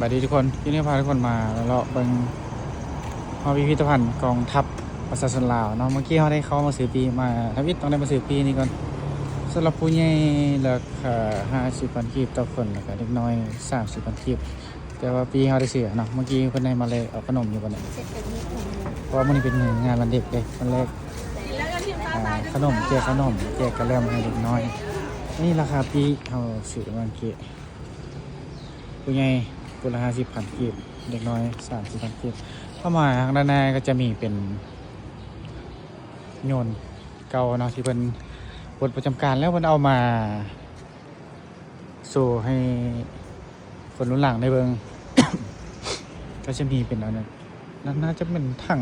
ສະບາຍດີທຸກຄົນ, ຄລິບນີ້ພາທຸກຄົນມາເລາະເບິ່ງຫໍພິພິທະພັນກອງທັບປະຊາຊົນລາວເນາະ. ເມື່ອກີ້ເຮົາໄດ້ເຂົ້າມາຊື້ປີ້ມາທຳອິດ, ຕ້ອງໄດ້ມາຊື້ປີ້ນີ້ກ່ອນ. ສຳລັບຜູ້ໃຫຍ່ລາຄາຫ້າສິບພັນກີບຕໍ່ຄົນ, ແລ້ວກະເດັກນ້ອຍສາມສິບພັນກີບ. ແຕ່ວ່າປີ້ເຮົາໄດ້ຊື້ເນາະ, ເມື່ອກີ້ເພິ່ນໄດ້ມາແລກເອົາຂະໜົມຢູ່ບ່ອນນີ້ ເພາະວ່າມື້ນີ້ເປັນມື້ງານວັນເດັກເດ້, ເພິ່ນແລກ ອ່າ ຂະໜົມ, ແຈກຂະໜົມ, ແຈກກະແລັມໃຫ້ເດັກນ້ອຍ. ນີ້ລາຄາປີ້ເຮົາຊື້ເມື່ອກີ້. ຜູ້ໃຫຍ່ຜູ້ລະຫ້າສິບພັນກີບ, ເດັກນ້ອຍສາມສິບພັນກີບ. ເຂົ້າມາທາງດ້ານໜ້າກໍຈະມີເປັນຍົນເກົ່າເນາະ ທີ່ເພິ່ນປົດປະຈຳການແລ້ວ, ເພິ່ນເອົາມາໂຊໃຫ້ຄົນລຸ້ນຫຼັງໄດ້ເບິ່ງ. ກໍຈະມີເປັນອັນນັ້ນ, ໜ້າຈະເປັນຖັງ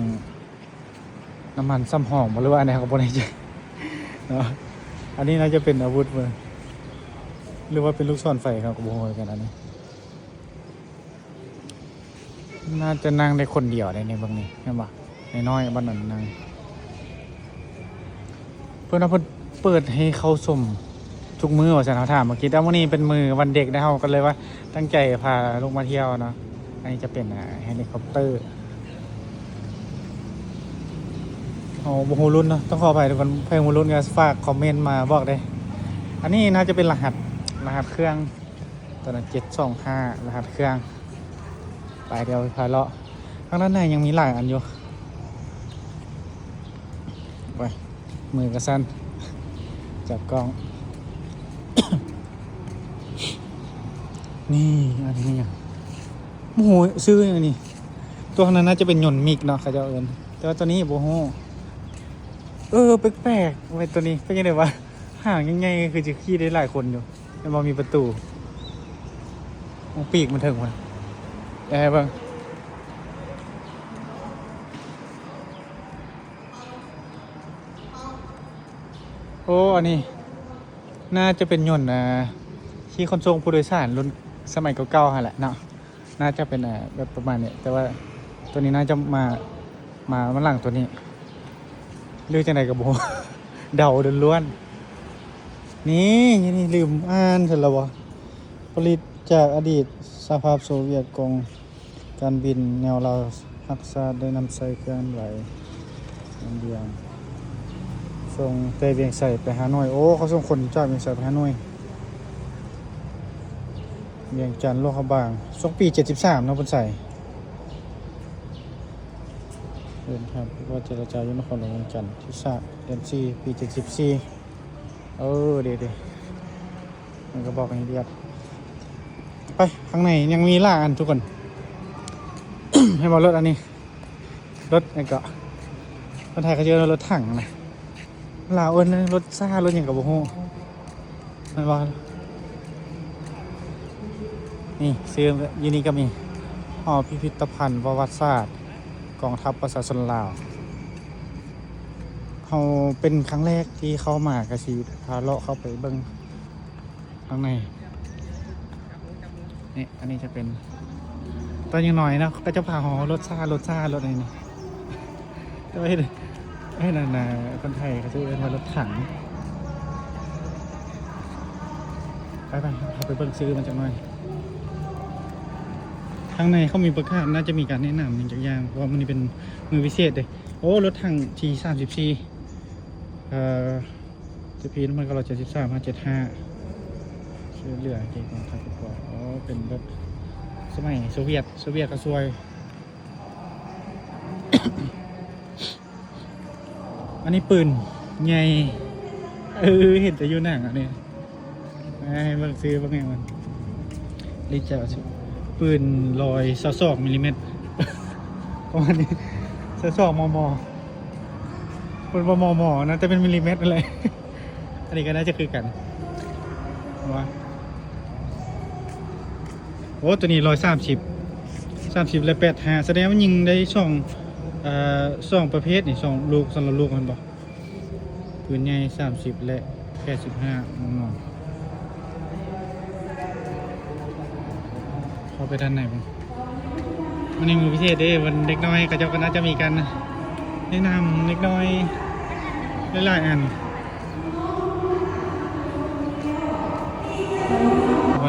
ນ້ຳມັນສຳຮອງບໍ່ ຫຼືວ່າອັນໃດ ເຮົາກໍບໍ່ແນ່ໃຈເນາະ. ອັນນີ້ໜ້າຈະເປັນອາວຸດເບິ່ງ ຫຼືວ່າເປັນລູກສອນໄຟ ເຮົາກໍບໍ່ຮູ້ຄືກັນ. ອັນນີ້ໜ້າຈະນັ່ງໄດ້ຄົນດຽວເດ້ ໃນເບິ່ງນີ້ ເຫັນບໍ່? ນ້ອຍໆ ບ່ອນນັ້ນນັ່ງ. ເພິ່ນວ່າເພິ່ນເປີດໃຫ້ເຂົ້າຊົມທຸກມື້ວ່າຊັ້ນ, ເຮົາຖາມເມື່ອກີ້. ແຕ່ມື້ນີ້ເປັນມື້ວັນເດັກເດ້, ເຮົາກໍເລີຍວ່າຕັ້ງໃຈພາລູກມາທ່ຽວເນາະ. ອັນນີ້ຈະເປັນ ອ່າ ເຮລິຄອບເຕີ. ເຮົາບໍ່ຮູ້ລຸ້ນເນາະ, ຕ້ອງຂໍອະໄພທຸກຄົນ. ໃຜຮູ້ລຸ້ນກໍຝາກຄອມເມັນມາບອກເດ້. ອັນນີ້ໜ້າຈະເປັນລະຫັດ, ລະຫັດເຄື່ອງ ຕົວນັ້ນເຈັດສອງຫ້າ ລະຫັດເຄື່ອງ. ໄປ ດຽວພາເລາະ. ທາງດ້ານໃນຍັງມີຫຼາຍອັນຢູ່. ໂອ້ຍ ມືກໍສັ່ນ ຈັບກ້ອງ. ນີ້ ອັນນີ້ຫຍັງ? ບໍ່ຮູ້ຊື່ຫຍັງນີ້. ຕົວນັ້ນໜ້າຈະເປັນຍົນມິກເນາະ ເຂົາເຈົ້າເອີ້ນ, ແຕ່ວ່າຕົວນີ້ບໍ່ຮູ້. ເອີ ແປກໆ ເວີຍ ຕົວນີ້ເປັນຈັ່ງໃດວະ? ຫາງໃຫຍ່ໆ ຄືຈະຂີ່ໄດ້ຫຼາຍຄົນຢູ່. ແມ່ນບໍ່ມີປະຕູ? ໂອ້ ປີກມັນເຖິງພຸ້ນ. ແອເບິ່ງ. ໂອ້ ອັນນີ້ໜ້າຈະເປັນຍົນ ອ່າ ຂີ່ຂົນສົ່ງຜູ້ໂດຍສານລຸ້ນສະໄໝເກົ່າໆ ຫັ້ນແຫຼະເນາະ. ໜ້າຈະເປັນ ອ່າ ແບບປະມານນີ້, ແຕ່ວ່າຕົວນີ້ໜ້າຈະມາ ມາ ມາຫຼັງຕົວນີ້ ຫຼືຈັ່ງໃດກໍບໍ່ຮູ້ ເດົາລ້ວນໆ. ນີ້ ນີ້ ນີ້ ລືມອ່ານຊັ້ນລະບໍ່? ຜະລິດຈາກອະດີດສະຫະພາບໂຊວຽດ, ກອງການບິນແນວລາວຮັກຊາດໄດ້ນຳໃຊ້ເຄື່ອງໄຫວ ເມືອງວຽງ ສົ່ງແຕ່ວຽງໄຊໄປຮ່າໂນ້ຍ. ໂອ້ ເຂົາສົ່ງຄົນຈາກວຽງໄຊໄປຮ່າໂນ້ຍ. ວຽງຈັນ ຫຼວງພະບາງ ຊ່ວງປີເຈັດສິບສາມເນາະ ເພິ່ນໃສ່. ເດີນທາງວ່າເຈລະຈາຢູ່ນະຄອນຫຼວງວຽງຈັນ ທີສາມ ເດືອນສີ່ ປີເຈັດສິບສີ່. ເອີ ເດໆ ມັນກໍບອກໃຫ້ລຽບ. ໄປ ຂ້າງໃນຍັງມີຫຼາຍອັນທຸກຄົນ. ເຫັນບໍ່ ລົດອັນນີ້ ລົດຫຍັງເກາະ? ຄົນໄທເຂົາເອີ້ນວ່າລົດຖັງນະ, ລາວເອີ້ນລົດຊາ ລົດຫຍັງກໍບໍ່ຮູ້ ແມ່ນບໍ່? ນີ້ ຊື່ຢູ່ນີ້ກໍມີ ຫໍພິພິທະພັນປະຫວັດສາດກອງທັບປະຊາຊົນລາວ. ເຮົາເປັນຄັ້ງແລກທີ່ເຂົ້າມາ ກະຊິພາເລາະເຂົ້າໄປເບິ່ງ ຂ້າງໃນນີ້. ອັນນີ້ຈະເປັນຕອນຍັງນ້ອຍເນາະ ເຂົາເຈົ້າພາເຮົາລົດຊາ ລົດຊາ ລົດອັນນີ້. ແຕ່ວ່າເຫັນ ເຫັນອັນນ່າ ຄົນໄທເຂົາເຈົ້າເອີ້ນວ່າລົດຖັງ. ໄປໆ ເຮົາໄປເບິ່ງຊື່ມັນຈັກໜ້ອຍ. ທາງໃນເຂົາມີປະກາດ ໜ້າຈະມີການແນະນຳຫຍັງຈັກຢ່າງ ເພາະວ່າມື້ນີ້ເປັນມື້ພິເສດເດ້. ໂອ້ ລົດຖັງທີສາມສິບສີ່ ເອີ ຈະພີ ໜຶ່ງພັນເກົ້າຮ້ອຍເຈັດສິບສາມ ຫ້າເຈັດຫ້າ ຊ່ວຍເຫຼືອເກັບກອງທັບກະເປົາ. ອໍ ເປັນລົດສະໄໝໂຊວຽດ, ໂຊວຽດເຂົາຊ່ວຍ. ອັນນີ້ປືນໃຫຍ່ ເອີ ເຫັນແຕ່ຢູ່ໜັງອັນນີ້. ໃຫ້ເບິ່ງຊື່ເບິ່ງຫຍັງມັນ ລິຈາ ປືນຮ້ອຍຊາວສອງມິລລີແມັດ ປະມານນີ້ ຊາວສອງ ມມ. ເພິ່ນວ່າ ມມ ນະ ແຕ່ເປັນມິລລີແມັດນັ້ນແຫຼະ. ອັນນີ້ກໍໜ້າຈະຄືກັນວ່າ ໂອ້ ຕົວນີ້ຮ້ອຍສາມສິບ ສາມສິບ ແລະ ແປດຫ້າ ສະແດງວ່າຍິງໄດ້ສອງ ເອີ ສອງປະເພດນີ້ ສອງລູກ ສຳລັບລູກແມ່ນບໍ່? ປືນໃຫຍ່ສາມສິບ ແລະ ແປດສິບຫ້າ ມມ. ເຂົ້າໄປດ້ານໃນເບິ່ງ. ມື້ນີ້ມື້ພິເສດເດ້ ວັນເດັກນ້ອຍ ເຂົາເຈົ້າກໍໜ້າຈະມີການແນະນຳເດັກນ້ອຍຫຼາຍໆອັນ. ເອົາ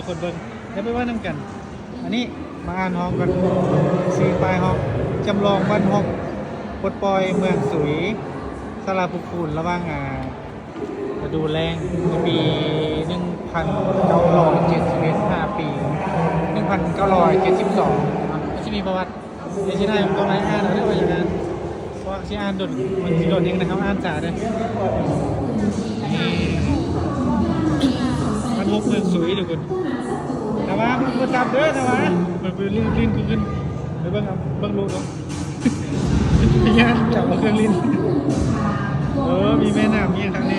ທຸກຄົນເບິ່ງ ແລ້ວໄປເບິ່ງນຳກັນ. ອັນນີ້ມາອ່ານຮ້ອງກ່ອນ ຊື່ປ້າຍຮ້ອງ ຈຳລອງວັນຮົກ ປົດປ່ອຍເມືອງສຸຍ ສາລາພູຄູນ ລະຫວ່າງ ອ່າ ລະດູແລ້ງ ໃນປີໜຶ່ງພັນເກົ້າຮ້ອຍເຈັດສິບເອັດ ຫາປີໜຶ່ງພັນເກົ້າຮ້ອຍເຈັດສິບສອງເນາະ ມັນຊິມີປະຫວັດ ດຽວຊິໄດ້ ຕ້ອງໄດ້ອ່ານເອົາເດີ ວ່າຢ່າງນັ້ນ ເພາະວ່າຊິອ່ານດົນ ມັນຊິດົນເອງນະ ເຮົາອ່ານຊ້າເດີ. ນີ້ ວັນຮົກເມືອງສຸຍທຸກຄົນ ແຕ່ວ່າບໍ່ຈັບເດີ ແຕ່ວ່າເບິ່ງ ຫຼິ້ນ ຫຼິ້ນຂຶ້ນ ໄປເບິ່ງເອົາ ເບິ່ງໂລດເນາະ. ຍານຈັບເອົາເຄື່ອງຫຼິ້ນ ເອີ ມີແມ່ນ້ຳ ມີຫຍັງຂ້າງໃນ.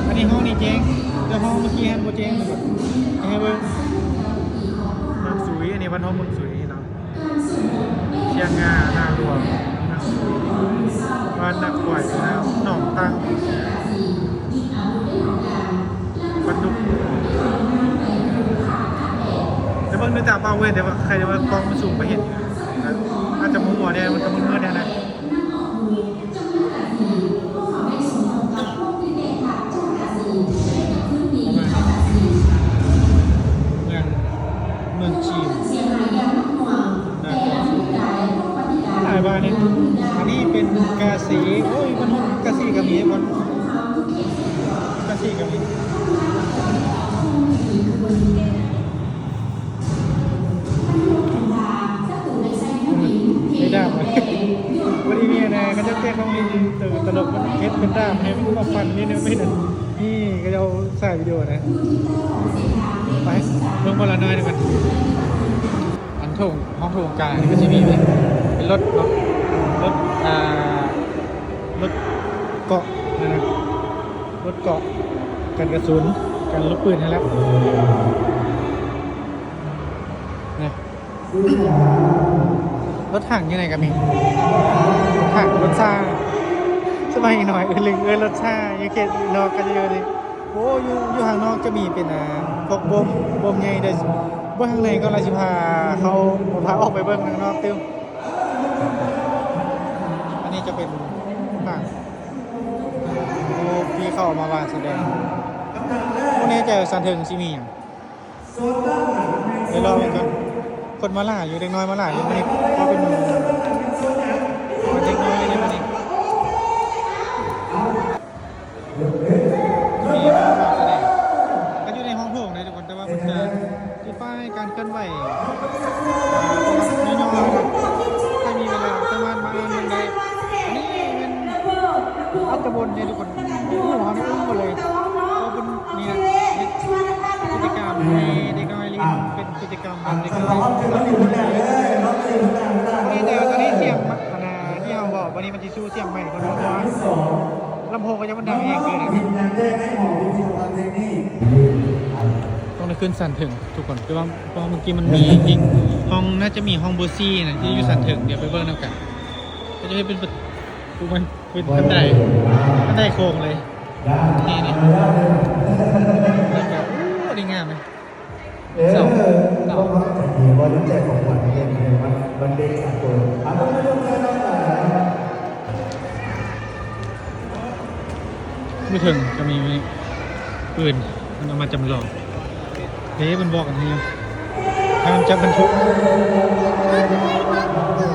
ອັນນີ້ຫ້ອງນີ້ແຈ້ງ ແຕ່ຫ້ອງເມື່ອກີ້ຫັ້ນບໍ່ແຈ້ງ ໃຫ້ເບິ່ງ ເມືອງສຸຍ ອັນນີ້ວັນຮອບເມືອງສຸຍເນາະ ຊຽງງາ ນາຫຼວງ ເມືອງສຸຍ ບ້ານນາກວາຍ ໜອງຕັງ ບັນດຸກ ແຕ່ເບິ່ງດ້ວຍຕາເປົ່າເວີຍ ແຕ່ວ່າໃຄແຕ່ວ່າກ້ອງມັນຊູມໄປເຫັນ ອາດຈະມົວໆແດ່ ມັນກະມືດໆແດ່ນະ. ກະຊິກະມີ ເປັນດາບ ບໍ່ໄດ້ມີນະ ເຂົາເຈົ້າແກະຂອງຫຼິ້ນ ຕະຫຼົກ ເຮັດເປັນດາບໃຫ້ຂອງຂວັນນີ້ນະ ນີ້ເຂົາເຈົ້າສາຍວິດີໂອນະ. ໄປເບິ່ງບ່ອນລະໜ້ອຍໜຶ່ງກ່ອນ. ອັນໂຖງ ຫ້ອງໂຖງກາງນີ້ກໍຊິມີເປັນລົດເນາະ ລົດ ອ່າ ລົດເກາະນະ ລົດເກາະກັນກະສຸນ ກັນລູກປືນຫັ້ນແຫຼະນະ. ລົດຖັງຢູ່ໃນກໍມີ ຖັງລົດຊາ ສະໄໝນ້ອຍເອີ້ນ ເອີ້ນລົດຊາ ຢູ່ເຂດນອກກໍຈະຢູ່ນີ້. ໂອ້ ຢູ່ ຢູ່ທາງນອກຈະມີເປັນ ອ່າ ພວກບົມ ບົມໃຫຍ່ເດີ ເບິ່ງທາງໃນກ່ອນ ລະຊິພາເຂົ້າ ພາອອກໄປເບິ່ງທາງນອກຕື່ມ. ອັນນີ້ຈະເປັນ ໂອ້ ທີ່ເຂົາເອົາມາວາງສະແດງ ບໍ່ແນ່ໃຈວ່າຊັ້ນເທິງຊິມີຫຍັງ. ໄປລໍເບິ່ງກ່ອນ ຄົນມາຫຼາຍຢູ່ ເດັກນ້ອຍມາຫຼາຍຢູ່ມື້ນີ້ ເພາະເປັນວັນເດັກນ້ອຍເດ້ມື້ນີ້. ມີມາສະແດງ ກໍຢູ່ໃນຫ້ອງໂຖງເດ້ທຸກຄົນ ແຕ່ວ່າເພິ່ນຈະຕິດປ້າຍການເຄື່ອນໄຫວ ອ່າ ຍ່ອຍໆ ຖ້າມີເວລາສາມາດມາອ່ານເບິ່ງໄດ້. ອັນນີ້ແມ່ນ ອັດຕະບົນເດ້ທຸກຄົນ ໂອ້ໂຫ ເຮົາໄດ້ອຸ້ມໝົດເລີຍ ເພາະເພິ່ນນີ້ນະ ເຮັດກິດຈະກຳໃຫ້ເດັກນ້ອຍຫຼິ້ນ ເປັນກິດຈະກຳຂອງເດັກນ້ອຍ. ນີ້ແຕ່ຕອນນີ້ສຽງ ອັນນ່າ ທີ່ເຮົາເວົ້າ ບັດນີ້ມັນຊິສູ້ສຽງໄມເພິ່ນ ເພາະວ່າລຳໂພງເຂົາເຈົ້າມັນດັງແຮງເກີນ. ຕ້ອງໄດ້ຂຶ້ນຊັ້ນເທິງທຸກຄົນ ຄືວ່າ ເພາະວ່າເມື່ອກີ້ມັນມີອີກຫ້ອງ ໜ້າຈະມີຫ້ອງເບີສີ່ນະ ທີ່ຢູ່ຊັ້ນເທິງ ດຽວໄປເບິ່ງນຳກັນ. ເຂົາຈະເຮັດເປັນປະຕູ ເປັນ ເປັນຄັນໄດ ຄັນໄດໂຄ້ງເລີຍ ນີ້ ນີ້ ແລ້ວກະ ໂອ້ ດີງາມເລີຍ. ເອີ ເຈົ້າ ເຈົ້າ ເຮົາກໍຈະມີບໍ່ໄດ້ແຈກຂອງຂວັນເດັກໃນວັນ ວັນເດັກສາກົນ ອ່າ ບໍ່ໄດ້ລົງໃຈເນາະ. ຢູ່ເທິງກໍມີ ມີປືນ ເພິ່ນເອົາມາຈຳລອງ. ເດ້ ເພິ່ນບອກກັນໃຫ້ຢູ່ ຫ້າມຈັບບັນທຸກ. ໂ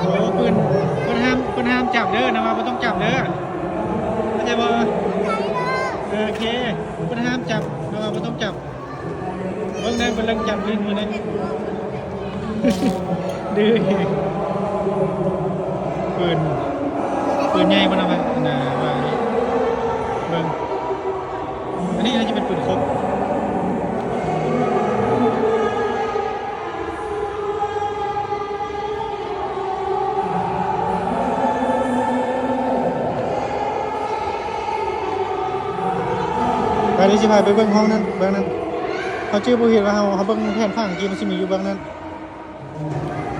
ອ້ ເພິ່ນ ເພິ່ນຫ້າມ ເພິ່ນຫ້າມຈັບເດີ ນະວ່າບໍ່ຕ້ອງຈັບເດີ ເຂົ້າໃຈບໍ່? ເອີ ໂອເຄ ເພິ່ນຫ້າມຈັບ ນະວ່າບໍ່ຕ້ອງຈັບ. ເບິ່ງແດ່ ເພິ່ນເລີ່ມຈັບຫຼິ້ນມື້ນີ້ ດື້ແຮງ. ປືນ ປືນໃຫຍ່ບໍ່ນະ ອັນນ່າ ວ່າ ເບິ່ງ ອັນນີ້ໜ້າຈະເປັນປືນຄົບ. ໄປເລີຍ ຊິພາໄປເບິ່ງຫ້ອງນັ້ນ ເບື້ອງນັ້ນ. ເຮົາຈື່ບໍ່ເຫັນວ່າເຮົາ ເຮົາເບິ່ງແຜນຜັງກີ້ ມັນຊິມີຢູ່ເບື້ອງນັ້ນ.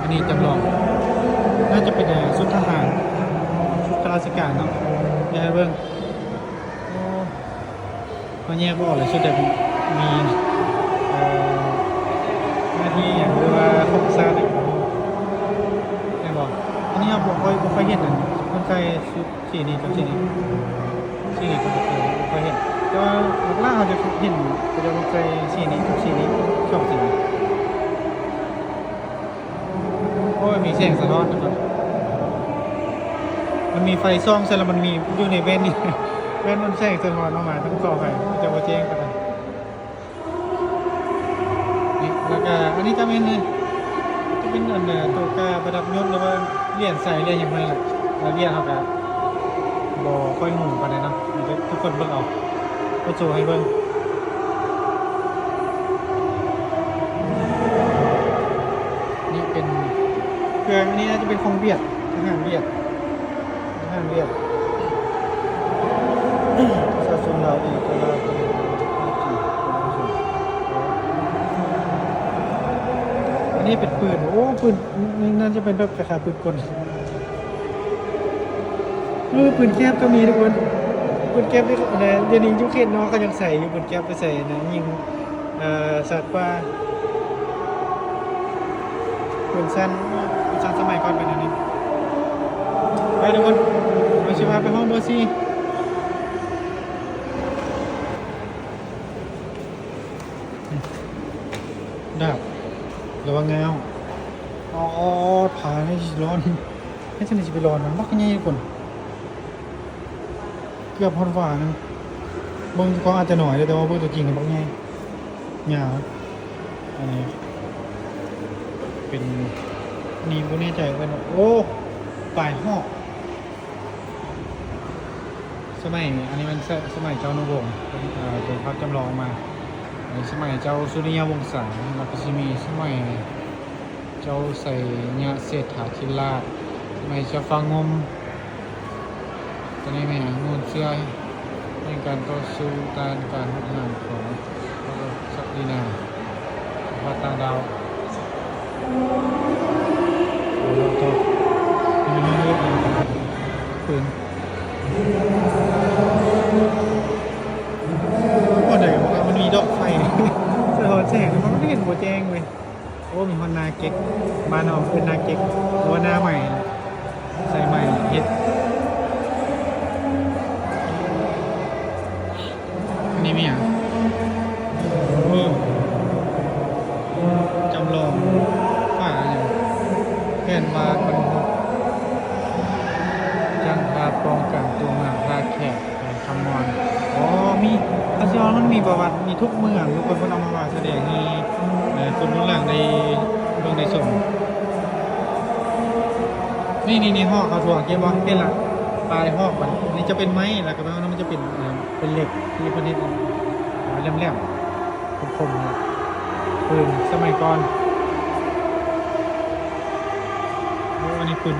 ອັນນີ້ຈຳລອງ ໜ້າຈະເປັນ ເອີ ຊຸດທະຫານ ຊຸດຂ້າລາຊະການເນາະ ດຽວໃຫ້ເບິ່ງ. ໂອ້ ເຮົາແຍກບໍ່ອອກເລີຍ ຊຸດແບບມີ ເອີ ໜ້າທີ່ຫຍັງ ຫຼືວ່າຂອງຊາດຫຍັງ ແມ່ນບໍ່? ອັນນີ້ເຮົາບໍ່ຄ່ອຍ ບໍ່ຄ່ອຍເຫັນ ອັນຄົນໃສ່ຊຸດ ສີນີ້ກັບສີນີ້ ສີນີ້ກໍບໍ່ເຄີຍ ບໍ່ເຄີຍເຫັນ ແຕ່ວ່າຫຼັກໆເຮົາຈະເຫັນເຂົາເຈົ້າມັກໃສ່ສີນີ້ກັບສີນີ້ ສອງສີນີ້. ໂອ້ຍ ມີແສງສະທ້ອນນະ ມັນມີໄຟສ່ອງໃສ່ ແລ້ວມັນມີຢູ່ໃນແວ່ນນີ້ ແວ່ນມັນແສງສະທ້ອນອອກມາ ຕ້ອງຂໍອະໄພ ຈະບໍ່ແຈ້ງປານໃດ. ນີ້ ແລ້ວກະອັນນີ້ກະແມ່ນ ຈະເປັນອັນ ໂຕກາປະດັບຍົດ ຫຼືວ່າຫຼຽນໄຊຫຼຽນຫຍັງພວກນີ້ແຫຼະ. ລາຍລະອຽດເຮົາກະບໍ່ຄ່ອຍຮູ້ປານໃດເນາະ ໃຫ້ທຸກຄົນເບິ່ງເອົາ ເພິ່ນໂຊໃຫ້ເບິ່ງ. ນີ້ເປັນເຄື່ອງ ອັນນີ້ໜ້າຈະເປັນຂອງຫວຽດ ທະຫານຫວຽດ. ທະຫານຫວຽດ ປະຊາຊົນລາວເອງກໍລາວ ອັນນີ້ເປັນປືນ ໂອ້ ປືນ ນີ້ໜ້າຈະເປັນແບບຄ້າຍໆປືນກົນ ເອີ ປືນແກັບກໍມີທຸກຄົນ ປືນແກັບນີ້ ດຽວນີ້ຢູ່ເຂດນອກເຂົາຍັງໃຊ້ຢູ່ ປືນແກັບໄປໃສ່ນະ ຍິງ ເອີ ສັດປ່າ ປືນສັ້ນ ປືນສັ້ນສະໄໝກ່ອນເປັນແນວນີ້. ໄປທຸກຄົນ ເຮົາຊິພາໄປຫ້ອງເບີສີ່ ດາບ ລະວັງງາວ ອໍ ຜາໃນຊິລອນ ໃຫ້ຊັ້ນຊິໄປລອນມັນບັກໃຫຍ່ພຸ້ນ. ເກືອບຮອດຝາໜຶ່ງ. ເບິ່ງຂອງອາດຈະໜ້ອຍເດ້ ແຕ່ວ່າເບິ່ງຕົວຈິງນີ້ບັກໃຫຍ່ ຍາວ. ອັນນີ້ເປັນ ນີ້ບໍ່ແນ່ໃຈວ່າເອີ້ນວ່າ ໂອ້ ປາຍຮອກ. ສະໄໝ ອັນນີ້ມັນສະ ສະໄໝເຈົ້າອະນຸວົງ ເປັນ ເອີ ເປັນພາບຈຳລອງອອກມາ. ໃນສະໄໝເຈົ້າສຸລິຍະວົງສາ ແລ້ວກໍຊິມີສະໄໝເຈົ້າໄຊຍະເສດຖາທິລາດ ສະໄໝເຈົ້າຟ້າງຸ່ມ. ຕົວນີ້ແມ່ນຫຍັງ? ມູນເຊື້ອແຫ່ງການຕໍ່ສູ້ຕ້ານການຮຸກຮານຂອງ ສັກດີນາ ພາດຕ່າງດາວ. ໂອ້ໂຫ ໂຕ ເປັນຫຍັງເລີຍ? ປືນ ໂອ້ ໃດມັນມີດອກໄຟ ສະທ້ອນແສງ ມັນເຫັນບໍ່ແຈ້ງເວີຍ. ໂອ້ ມີຮອດໜ້າເກັກ ບ້ານເຮົາເອີ້ນໜ້າເກັກ ຫຼືວ່າໜ້າໄມ້ ໃສ່ໄມ້ເຮັດ. ອັນນີ້ມີຫຍັງ? ໂອ້ ຈຳລອງຝາຫຍັງ? ແຜນວາດບັນທຶກ ຈັນທາປ້ອງກັນຕົວເມືອງທ່າແຂກ ແຂວງຄຳມ່ວນ. ອໍ ມີ ເຂົາຊິວ່າມັນມີປະຫວັດ ມີທຸກເມືອງ ທຸກຄົນເພິ່ນເອົາມາວາດສະແດງໃຫ້ ເອີ ຄົນລຸ້ນຫຼັງໄດ້ເບິ່ງໄດ້ຊົມ. ນີ້ ນີ້ ນີ້ ຮອກເຂົາຖ້ວງ ເຫັນບໍ່? ເຫັນລະ ປາຍຮອກມັນ ນີ້ຈະເປັນໄມ້ ແລ້ວກໍມັນຈະເປັນ ເອີ ເປັນເຫຼັກທີ່ເພິ່ນເຮັດ ເອີ ແຫຼມໆ ຄົມໆ ນີ້ ປືນສະໄໝກ່ອນ. ໂອ້ ອັນນີ້ປືນ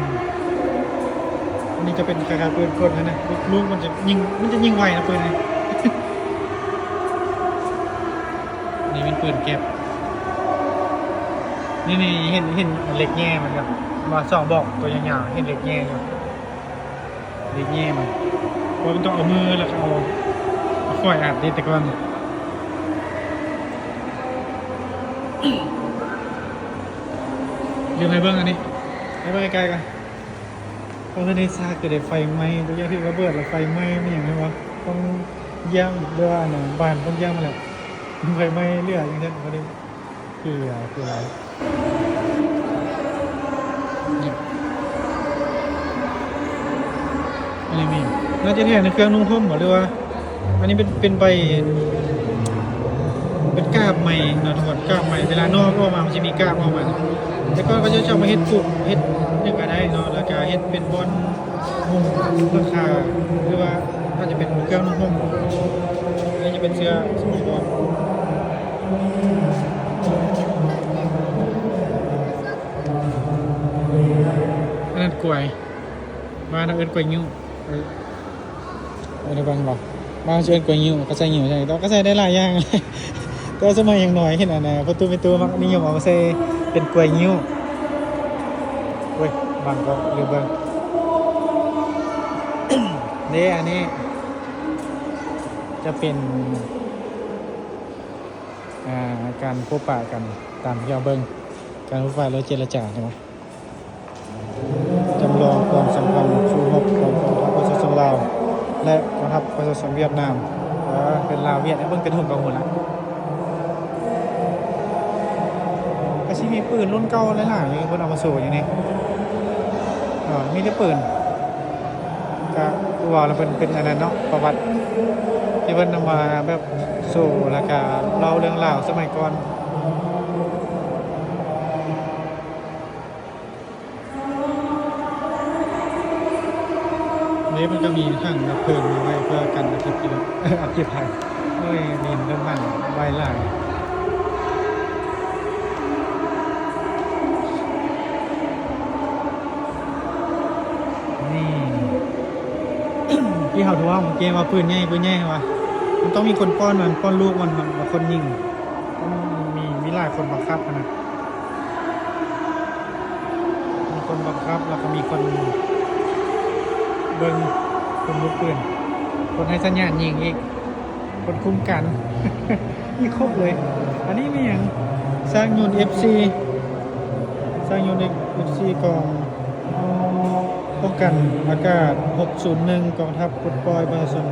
ອັນນີ້ຈະເປັນຄ້າຍໆ ປືນກົນຫັ້ນນະ ລູກມັນຈະຍິງ ມັນຈະຍິງໄວນະ ປືນນີ້. ນີ້ແມ່ນປືນແກັບ ນີ້ ນີ້ ເຫັນ ເຫັນເຫຼັກແຍ່ມັນບໍ່? ວ່າສອງບອກຕົວຍາວໆ ເຫັນເຫຼັກແຍ່ຢູ່ ເຫຼັກແຍ່ມັນ ເພາະມັນຕ້ອງເອົາມື ແລ້ວກໍເອົາ ເອົາຄ້ອຍອັດເດ້ແຕ່ກ່ອນ. ລືມໃຫ້ເບິ່ງອັນນີ້ ໃຫ້ເບິ່ງໃກ້ໆກ່ອນ. ໂອ້ ໃນຊາກຄືໄດ້ໄຟໄໝ້ ທຸກຢ່າງທີ່ລະເບີດ ລະໄຟໄໝ້ ມີຫຍັງແມ່ນບໍ່? ຕ້ອງຢ້ຽມ ຫຼືວ່າອັນນັ້ນ ບ້ານຕ້ອງຢ້ຽມຫັ້ນແຫຼະ ໄຟໄໝ້ເຫຼືອຈັ່ງຊັ້ນ ບໍ່ໄດ້ ຄື ຄື ນີ້ ອັນນີ້ມີ ໜ້າຈະແທ້ໃນເຄື່ອງນຸ່ງຫົ່ມບໍ ຫຼືວ່າ ອັນນີ້ເປັນ ເປັນໃບ ເປັນກາບໄມ້ເນາະທຸກຄົນ ກາບໄມ້ ເວລາໜໍ່ອອກມາ ມັນຈະມີກາບອອກມາ. ແຕ່ກ່ອນເຂົາເຈົ້າຈະເອົາມາເຮັດປຸກ ເຮັດຫຍັງກໍໄດ້ເນາະ ແລ້ວກໍເຮັດເປັນບ່ອນ ມຸງຫຼັງຄາ ຫຼືວ່າອາດຈະເປັນເຄື່ອງນຸ່ງຫົ່ມ. ອັນນີ້ຈະເປັນເສື້ອສະໄໝກ່ອນ ອັນນັ້ນກວຍ ບ້ານເຮົາເອີ້ນກວຍງິ້ວ ເອີ ເອີ ໄດ້ຟັງບໍ່? ບ້ານເຮົາເອີ້ນກວຍງິ້ວ ເຂົາໃສ່ງິ້ວໃສ່ ແຕ່ວ່າກໍໃສ່ໄດ້ຫຼາຍຢ່າງ ແຕ່ວ່າສະໄໝຍັງນ້ອຍ ເຫັນອັນນ່າ ພໍ່ຕູ້ແມ່ຕູ້ມັກນິຍົມເອົາມາໃສ່ເປັນກວຍງິ້ວ. ໂອ້ຍ ບັງກໍລືມເບິ່ງ ເດ້ ອັນນີ້ຈະເປັນ ອ່າ ການພົບປະກັນ ຕາມທີ່ເຮົາເບິ່ງ ການພົບປະ ຫຼື ເຈລະຈາ ເຫັນບໍ່? ຈຳລອງຄວາມສຳພັນສູ້ຮົບຂອງກອງທັບປະຊາຊົນລາວ ແລະ ກອງທັບປະຊາຊົນຫວຽດນາມ. ເອີ ເປັນລາວຫວຽດ ເບິ່ງແຕ່ທຸງກໍຮູ້ລະ. ກໍຊິມີປືນລຸ້ນເກົ່າຫຼາຍໆ ເພິ່ນເອົາມາໂຊຢູ່ນີ້. ເອີ ມີແຕ່ປືນ ກະຄືວ່າລະ ເພິ່ນເປັນອັນນັ້ນເນາະ ປະຫວັດທີ່ເພິ່ນນຳມາແບບໂຊ ແລ້ວກະເລົ່າເລື່ອງລາວສະໄໝກ່ອນ. ນີ້ເພິ່ນກໍມີຖັງດັບເພີງໄວ້ເພື່ອກັນອັກຄີ ອັກຄີໄພ. ໂອ້ຍ ມີເລື່ອງຫຼັງໄວ້ຫຼາຍ. ນີ້ ທີ່ເຮົາທວງເມື່ອກີ້ວ່າປືນໃຫຍ່ ປືນໃຫຍ່ວ່າ ມັນຕ້ອງມີຄົນປ້ອນມັນ ປ້ອນລູກມັນ ວ່າຄົນຍິງ ຕ້ອງມີ ມີຫຼາຍຄົນບັງຄັບຫັ້ນນະ. ມີຄົນບັງຄັບ ແລ້ວກໍມີຄົນເບິ່ງ ຄົນລູກປືນ ຄົນໃຫ້ສັນຍານຍິງອີກ ຄົນຄຸ້ມກັນ ມີຄົບເລີຍ. ອັນນີ້ມີຫຍັງ? ຊ້າງຍວນ ເອັຟຊີ ຊ້າງຍວນ ເອັຟຊີ ກອງປ້ອງກັນອາກາດ ຫົກສູນໜຶ່ງ ກອງທັບປົດປ່ອຍປະຊາຊົນ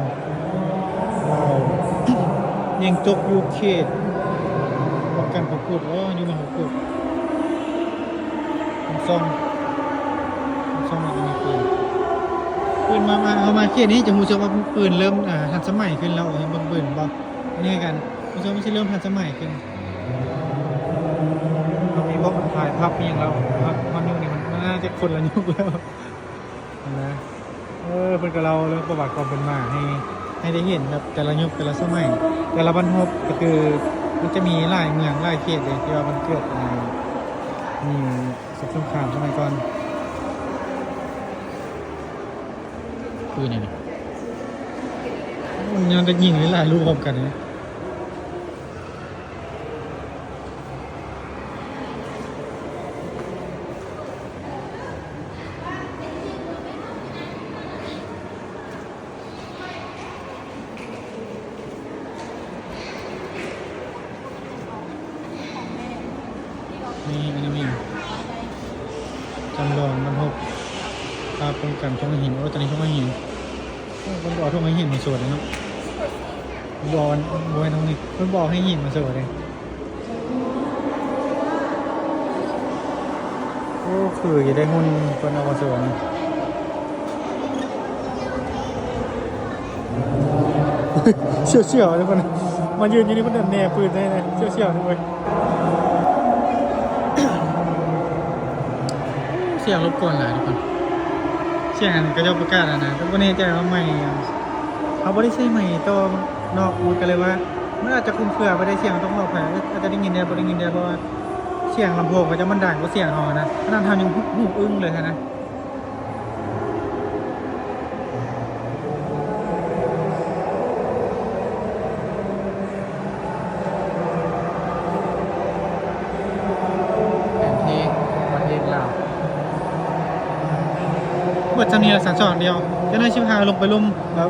ລາວ ຍິງຕົກຢູ່ເຂດປ້ອງກັນຂອງກູດ ເອີ ຢູ່ເມືອງ ກວດ ມັນຊ່ອງ ມັນຊ່ອງມັນມີປືນ. ປືນມາ ມາ ເຮົາມາເຂດນີ້ຈະຮູ້ສຶກວ່າປືນເລີ່ມ ອ່າ ທັນສະໄໝຂຶ້ນແລ້ວ. ເຫັນເບິ່ງປືນບໍ່? ອັນນີ້ຄືກັນ ຮູ້ສຶກວ່າມັນຊິເລີ່ມທັນສະໄໝຂຶ້ນ. ມີບ່ອນຂາຍພັບອີ່ຫຍັງແລ້ວ. ຮອດ ຮອດຍຸກນີ້ມັນ ມັນໜ້າຈະຄົນລະຍຸກແລ້ວຫັ້ນນະ. ເອີ ເພິ່ນກໍເລົ່າເລື່ອງປະຫວັດຄວາມເປັນມາໃຫ້ ໃຫ້ໄດ້ເຫັນແບບແຕ່ລະຍຸກແຕ່ລະສະໄໝ ແຕ່ລະບັນທົບ ກໍຄືມັນຈະມີຫຼາຍເມືອງຫຼາຍເຂດເດ້ ທີ່ວ່າມັນເກີດ ອ່າ ມີ ສົງຄາມສະໄໝກ່ອນ. ປືນຫຍັງນີ້? ມັນຍັງໄດ້ຍິງຫຼາຍລູກພ້ອມກັນເລີຍ. ນີ້ ອັນນີ້ມີຈຳລອງບັນທຶກພາບປ້ອງກັນທົ່ງຫີນ. ໂອ້ ຕອນນີ້ທົ່ງຫີນ ໂອ້ ເພິ່ນບໍ່ເອົາທົ່ງຫີນມາໂຊເດ້ເນາະ. ບໍ່ ບໍ່ໃຫ້ທົ່ງຫີນ ເພິ່ນບໍ່ເອົາຫີນມາໂຊເດ້. ໂອ້ ຄືຈະໄດ້ຫຸ່ນເພິ່ນເອົາມາສວນ. ສ່ຽວໆ ເດ້ເພິ່ນ ມາຢືນຢູ່ນີ້ເພິ່ນແນປືນໃສ່ນະ. ສ່ຽວໆ ເດ້ເວີຍ. ໂອ້ ສຽງລົບກວນຫຼາຍທຸກຄົນ. ສຽງອັນເຂົາເຈົ້າປະກາດຫັ້ນນະ ກໍບໍ່ແນ່ໃຈວ່າໄມ ເຮົາບໍ່ໄດ້ໃຊ້ໄມຕໍ່ນອກ ມັນກໍເລີຍວ່າ ມັນອາດຈະຄຸມເຄືອໄປໄດ້ ສຽງຕ້ອງອອກໄປ ອາດຈະໄດ້ຍິນແດ່ ບໍ່ໄດ້ຍິນແດ່ ເພາະວ່າສຽງລຳໂພງເຂົາເຈົ້າມັນດັງກວ່າສຽງເຮົານະ. ຂະໜາດເຮົາຍັງຫູ ຫູອຶ້ງເລີຍຫັ້ນນະ. ແຜນທີ່ປະເທດລາວ ເບິດຊ່ຳນີ້ລະ ຊັ້ນສອງດຽວ ຈັກໜ້ອຍຊິພາລົງໄປລຸ່ມ ແລ້ວ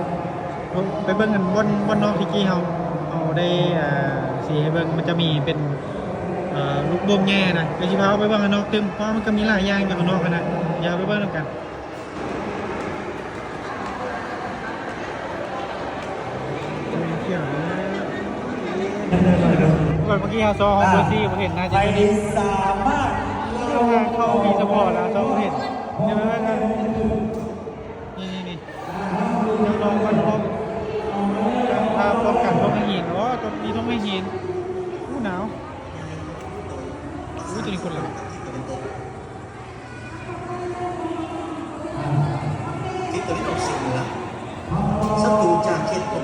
ໄປເບິ່ງອັນບ່ອນ ບ່ອນນອກທີ່ກີ້ເຮົາ ເຮົາໄດ້ ອ່າ ຊີ້ໃຫ້ເບິ່ງ ມັນຈະມີເປັນ ເອີ ລູກໂປ່ງໃຫຍ່ນະ. ດຽວຊິພາໄປເບິ່ງຂ້າງນອກຕື່ມ ເພາະວ່າມັນກໍມີຫຼາຍຢ່າງຢູ່ຂ້າງນອກຫັ້ນນະ. ດຽວໄປເບິ່ງນຳກັນ. ກ່ອນເມື່ອກີ້ເຮົາຊອກເຮົາບໍ່ຊີ້ບໍ່ເຫັນ ໜ້າຈະຢູ່ນີ້. ເຂົ້າມີສະເພາະລະຊອກບໍ່ເຫັນ. ດຽວໄປເບິ່ງກັນ. ນີ້ໆໆ ຈຳລອງບັນທົບ ການພາປ້ອງກັນທົ່ງຫີນ. ໂອ້ ຕົວນີ້ທົ່ງຫີນ. ໂອ້ ໜາວ. ໂອ້ ຕົວນີ້ຄົນຫຼາຍ. ທິດຕາເວັນອອກສຽງເໜືອ ສັດຕູຈາກເຂດຕົນ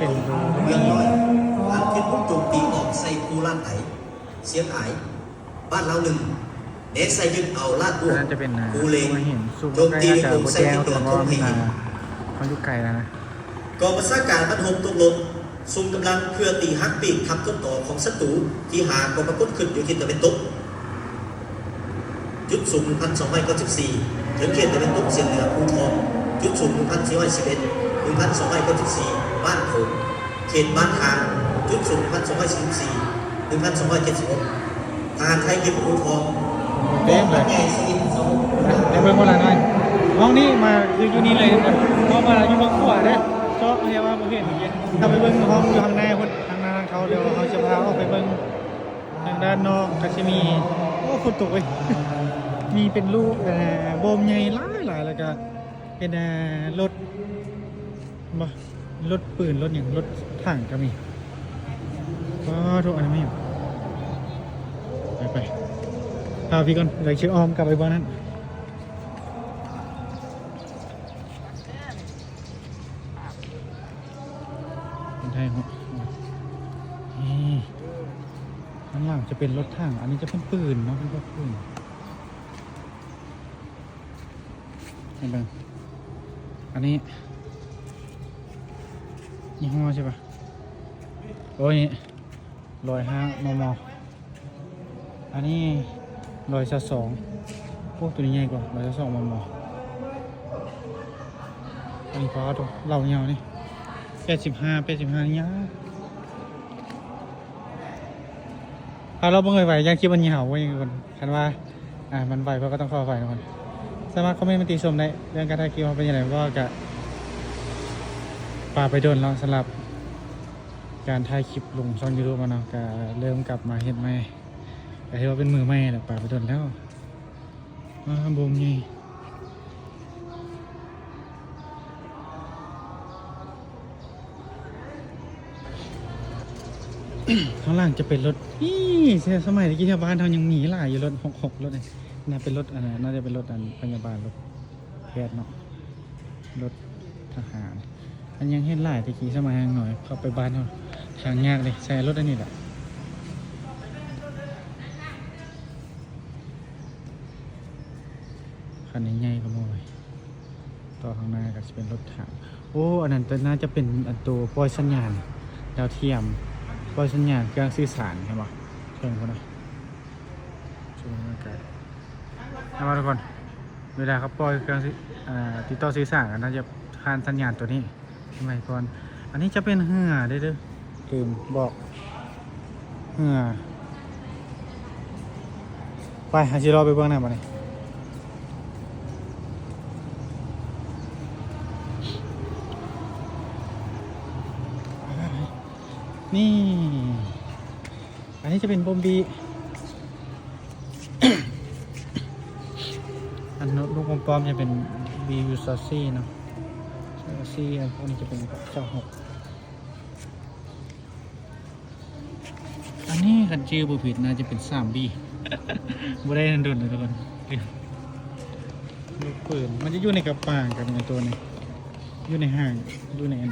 ເມືອງນ້ອຍ ຫາກເຂດບຸກໂຈມຕີອອກໃສ່ພູລ້ານໄຕ ສຽງອາຍ ບ້ານລາວໜຶ່ງ ແນໃສ່ຍຶດເອົາລາດບວກ ພູເລງ ໂຈມຕີໂດຍກົງໃສ່ທິດເໜືອທົ່ງຫີນ. ເຮົາຢູ່ໄກແລ້ວນະ. ກອງບັນຊາການບັນຮົບຕົກລົງ ຊຸມກຳລັງເພື່ອຕີຫັກປີກທັບຕົ້ນຕໍຂອງສັດຕູທີ່ຫາກໍປາກົດຂຶ້ນຢູ່ທິດຕາເວັນຕົກ ຈຸດສູງໜຶ່ງພັນສອງຮ້ອຍເກົ້າສິບສີ່ ເຖິງເຂດຕາເວັນຕົກສຽງເໜືອພູທອງ ຈຸດສູງໜຶ່ງພັນສີ່ຮ້ອຍສິບເອັດ ໜຶ່ງພັນສອງຮ້ອຍເກົ້າສິບສີ່ ບ້ານໂຂງ ເຂດບ້ານທາງ ຈຸດສູງໜຶ່ງພັນສອງຮ້ອຍສີ່ສິບສີ່ ໜຶ່ງພັນສອງຮ້ອຍເຈັດສິບຫົກ ທະຫານໄທເກັບອາວຸດພ້ອມ ເຕັມເລີຍ. ໄດ້ເບິ່ງບໍ່ລະນ້ອຍ? ຫ້ອງນີ້ມາຢູ່ ຢູ່ນີ້ເລີຍ ເພາະວ່າຢູ່ເບື້ອງຂວາເດ້ ເຈາະແຕ່ວ່າບໍ່ເຫັນ. ຖ້າໄປເບິ່ງຫ້ອງຢູ່ທາງໜ້າພຸ້ນ ທາງໜ້າທາງເຂົ້າ ດຽວເຮົາຊິພາອອກໄປເບິ່ງທາງດ້ານນອກ ກໍຊິມີ ໂອ້ ຄົນຕົກເວີຍ ມີເປັນລູກ ເອີ ໂບມໃຫຍ່ຫຼາຍໆ ແລ້ວກໍເປັນ ເອີ ລົດ ບໍ່ ລົດປືນ ລົດຫຍັງ ລົດຖັງກໍມີ. ວ້າວ ໂທ້ ອັນນີ້ແມ່ນຫຍັງ? ໄປໆ ພາໄປກ່ອນ ດຽວຊິອ້ອມກັບໄປບ່ອນນັ້ນ. ຄົນໄທເນາະ ນີ້ ຂ້າງຫຼັງຈະເປັນລົດຖັງ ອັນນີ້ຈະເປັນປືນເນາະ ເປັນພວກປືນ. ໃຫ້ເບິ່ງ ອັນນີ້ຍີ່ຫໍ້ໃຊ່ປະ? ໂອ້ຍ ຮ້ອຍຫ້າ ມມ. ອັນນີ້ ຮ້ອຍຊາວສອງ. ໂອ້ ໂຕນີ້ໃຫຍ່ກວ່າ ຮ້ອຍຊາວສອງ ມມ. ອັນນີ້ ປາດໂທ້ ເຫຼົ່າຍາວນີ້ ແປດສິບຫ້າ ແປດສິບຫ້າ ນີ້ຍາວ. ຖ້າເຮົາເບິ່ງໄວໆ ຢ້ານຄລິບມັນຍາວເວີຍທຸກຄົນ. ຄັນວ່າ ອ່າ ມັນໄວ ເພິ່ນກໍຕ້ອງຂໍອະໄພທຸກຄົນ. ສາມາດຄອມເມັນມາຕິຊົມໄດ້ ເລື່ອງການຖ່າຍຄລິບເຮົາເປັນຈັ່ງໃດ ເພາະວ່າກະປະໄປດົນແລ້ວ ສຳລັບການຖ່າຍຄລິບລົງຊ່ອງຢູທູບເຮົາເນາະ ກະເລີ່ມກັບມາເຮັດໃໝ່ ກະຖືວ່າເປັນມືໃໝ່ແຫຼະ ປະໄປດົນແລ້ວ. ອ່າ ໂບມໃຫຍ່ ໂ ຂ້າງຫຼັງຈະເປັນລົດ ນີ້ ສະໄໝຕະກີ້ແຖວບ້ານເຮົາຍັງມີຫຼາຍຢູ່ ລົດຫົກຫົກ ລົດນີ້ ໜ້າເປັນລົດ ອັນນັ້ນ ໜ້າຈະເປັນລົດ ອັນ ພະຍາບານ ລົດແພດເນາະ ລົດທະຫານ. ອັນຍັງເຫັນຫຼາຍແຕ່ກີ້ ສະໄໝຍັງນ້ອຍ ເຂົ້າໄປບ້ານເຮົາ ທາງຍາກເດ້ ໃຊ້ລົດອັນນີ້ແຫຼະ. ຄັນໃຫຍ່ໆກໍບໍ່ໄຫວ ຕໍ່ຂ້າງໜ້າກໍຊິເປັນລົດຖັງ. ໂອ້ ອັນນັ້ນໜ້າຈະເປັນອັນໂຕປ່ອຍສັນຍານດາວທຽມ ປ່ອຍສັນຍານເຄື່ອງສື່ສານ ເຫັນບໍ່? ເບິ່ງພຸ້ນນະ ສູງອາກາດ. ເຫັນບໍ່ທຸກຄົນ? ເວລາເຂົາປ່ອຍເຄື່ອງ ອ່າ ຕິດຕໍ່ສື່ສານ ກໍໜ້າຈະຜ່ານສັນຍານໂຕນີ້ ສະໄໝກ່ອນ. ອັນນີ້ຈະເປັນເຮືອເດີ ລືມບອກ ເຮືອ. ໄປ ເຮົາຊິເລາະໄປເບິ່ງນຳບັດນີ້. ນີ້ ອັນນີ້ຈະເປັນບົມບີ ອັນລູກປອມໆ ຈະເປັນບີຢູຊາຊີເນາະ ຊາຊີ. ອັນພວກນີ້ຈະເປັນຊາວຫົກ. ອັນນີ້ຄັນຈື່ບໍ່ຜິດໜ້າຈະເປັນສາມບີ ບໍ່ໄດ້ດົນແລ້ວທຸກຄົນ. ລູກປືນ ມັນຈະຢູ່ໃນກະປາງກັບໃນໂຕນີ້ ຢູ່ໃນຫາງ ຢູ່ໃນອັນ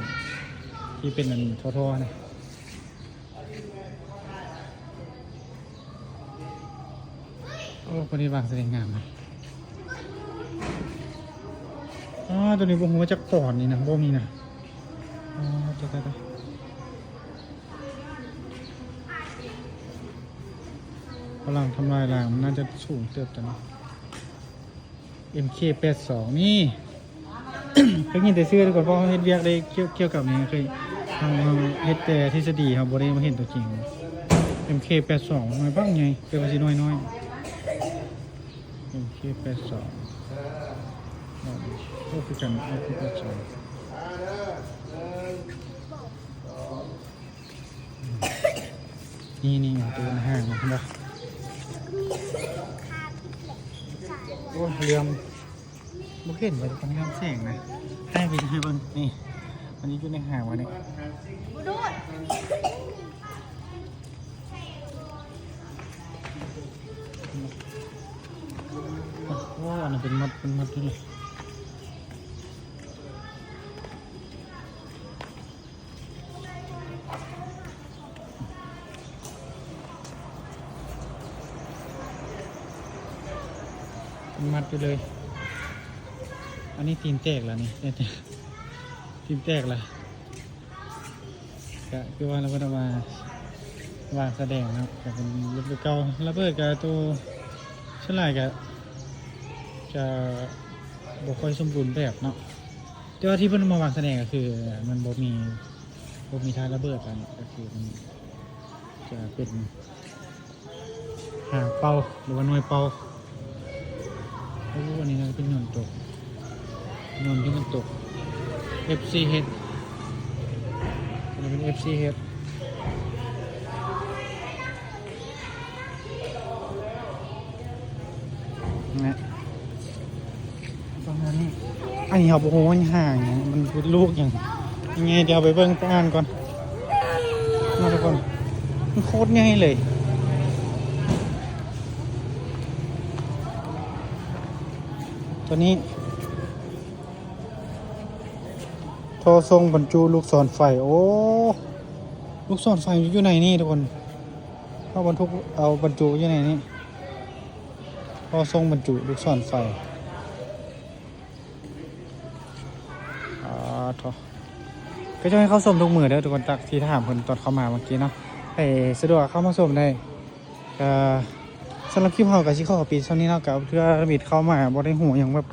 ທີ່ເປັນອັນທໍ່ໆ ນະ. ໂອ້ ເພິ່ນເຮັດວາງສະແດງງາມນະ. ອໍ ໂຕນີ້ບໍ່ຮູ້ວ່າຈັກປອນນີ້ນະ ບໍ່ມີນະ. ອໍ ຕາຍໆໆ ພະລັງທຳລາຍລ້າງ ມັນໜ້າຈະສູງເຕີບໂຕນີ້. ເອັມເຄແປດສອງ ນີ້ ເຄີຍຍິນແຕ່ຊື່ທຸກຄົນ ເພາະເຮົາເຮັດວຽກໄດ້ກ່ຽວ ກ່ຽວກັບນີ້ ເຄີຍ ເຮົາ ເຮົາເຮັດແຕ່ທິດສະດີ ເຮົາບໍ່ໄດ້ມາເຫັນຕົວຈິງ. ເອັມເຄແປດສອງ ໜ່ວຍບັກໃຫຍ່ ແຕ່ວ່າຊິໜ່ວຍນ້ອຍ. ເອັມເຄແປດສອງ ໂອ້ ຄືກັນ ເອັມເຄແປດສອງ. ນີ້ໆ ໂຕນະ ຫາງມັນເຫັນບໍ່? ໂອ້ຍ ເຫຼື່ອມ ບໍ່ເຫັນວ່າຈະຕ້ອງເຫຼື່ອມແສງນະ. ໃຫ້ເບິ່ງ ໃຫ້ເບິ່ງ ນີ້ ມັນຢູ່ໃນຫາງມັນນີ້. ໂອ້ ອັນນັ້ນເປັນມັດ ເປັນມັດຢູ່ນີ້. ມັດໄປເລີຍ. ອັນນີ້ຕີນແຕກແລ້ວນີ້ ຕີນແຕກແລ້ວ. ກະຄືວ່າລະເບີດເອົາມາວາງສະແດງເນາະ ກະເປັນລະເບີດເກົ່າ. ລະເບີດກະໂຕ ສ່ວນຫຼາຍກະ ຈະບໍ່ຄ່ອຍສົມບູນແບບເນາະ. ແຕ່ວ່າທີ່ເພິ່ນເອົາມາວາງສະແດງກໍຄືມັນບໍ່ມີ ບໍ່ມີທ້າຍລະເບີດ ອັນນີ້ກໍຄືມັນຈະເປັນຫາງເປົ່າ ຫຼືວ່າໜ່ວຍເປົ່າ. ໂອ້ ອັນນີ້ໜ້າຈະເປັນຍົນຕົກ ຍົນທີ່ມັນຕົກ ເອັຟຊີເຮັດ ອັນນີ້ເປັນເອັຟຊີເຮັດ. ນະ ປະມານນີ້. ອັນນີ້ເຮົາບໍ່ຮູ້ວ່າຫາງຫຍັງ ມັນຄືລູກຫຍັງ ຍັງໄງ ດຽວເຮົາໄປເບິ່ງ ໄປອ່ານກ່ອນເນາະທຸກຄົນ. ມັນໂຄດໃຫຍ່ເລີຍ ໂຕນີ້. ທໍ່ສົ່ງບັນຈຸລູກສອນໄຟ. ໂອ້ ລູກສອນໄຟຢູ່ໃນນີ້ທຸກຄົນ ເຮົາບັນທຸກ ເອົາບັນຈຸຢູ່ໃນນີ້. ທໍ່ສົ່ງບັນຈຸລູກສອນໄຟ. ອາ ໂທ້ ກໍຈະໃຫ້ເຂົ້າຊົມທຸກມື້ເດີທຸກຄົນ ຈາກທີ່ຖາມເພິ່ນຕອນເຂົ້າມາເມື່ອກີ້ເນາະ. ໃຜສະດວກເຂົ້າມາຊົມໄດ້. ກໍສຳລັບຄລິບເຮົາກໍຊິຂໍປິດຊ່ຳນີ້ເນາະ. ກໍເທື່ອມິດເຂົ້າມາບໍ່ໄດ້ຮູ້ຫຍັງ ແບບ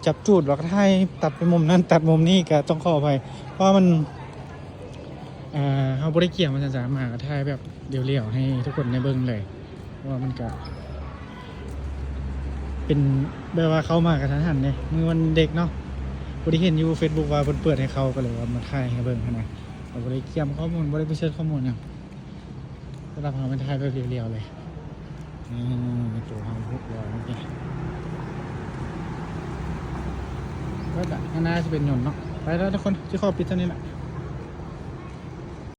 ຈັບຈູດວ່າຖ່າຍ ຕັດໄປມຸມນັ້ນ ຕັດມຸມນີ້ ກໍຕ້ອງຂໍອະໄພ ເພາະວ່າມັນ ເຮົາບໍ່ໄດ້ກຽມວ່າຊັ້ນຊະ ມາກໍຖ່າຍແບບຫຼຽວໆ ໃຫ້ທຸກຄົນໄດ້ເບິ່ງເລີຍ. ເພາະວ່າມັນກະເປັນແບບວ່າເຂົ້າມາກະທັນຫັນເດ້ ມື້ວັນເດັກເນາະ. ບໍ່ໄດ້ເຫັນຢູ່ເຟສບຸກວ່າເພິ່ນເປີດໃຫ້ເຂົ້າ ກໍເລີຍວ່າມາຖ່າຍໃຫ້ເບິ່ງຫັ້ນນະ. ເຮົາບໍ່ໄດ້ກຽມຂໍ້ມູນ ບໍ່ໄດ້ໄປເສີດຂໍ້ມູນຫຍັງ. ສຳລັບເຮົາແມ່ນຖ່າຍແບບລຽວໆເລີຍ. ນີ້ ໂຕເຮົາຫົກຮ້ອຍເມື່ອກີ້. ແລ້ວກະຂ້າງໜ້າຊິເປັນຍົນເນາະ. ໄປແລ້ວທຸກຄົນ ຊິຂໍປິດເທົ່ານີ້ແຫຼະ.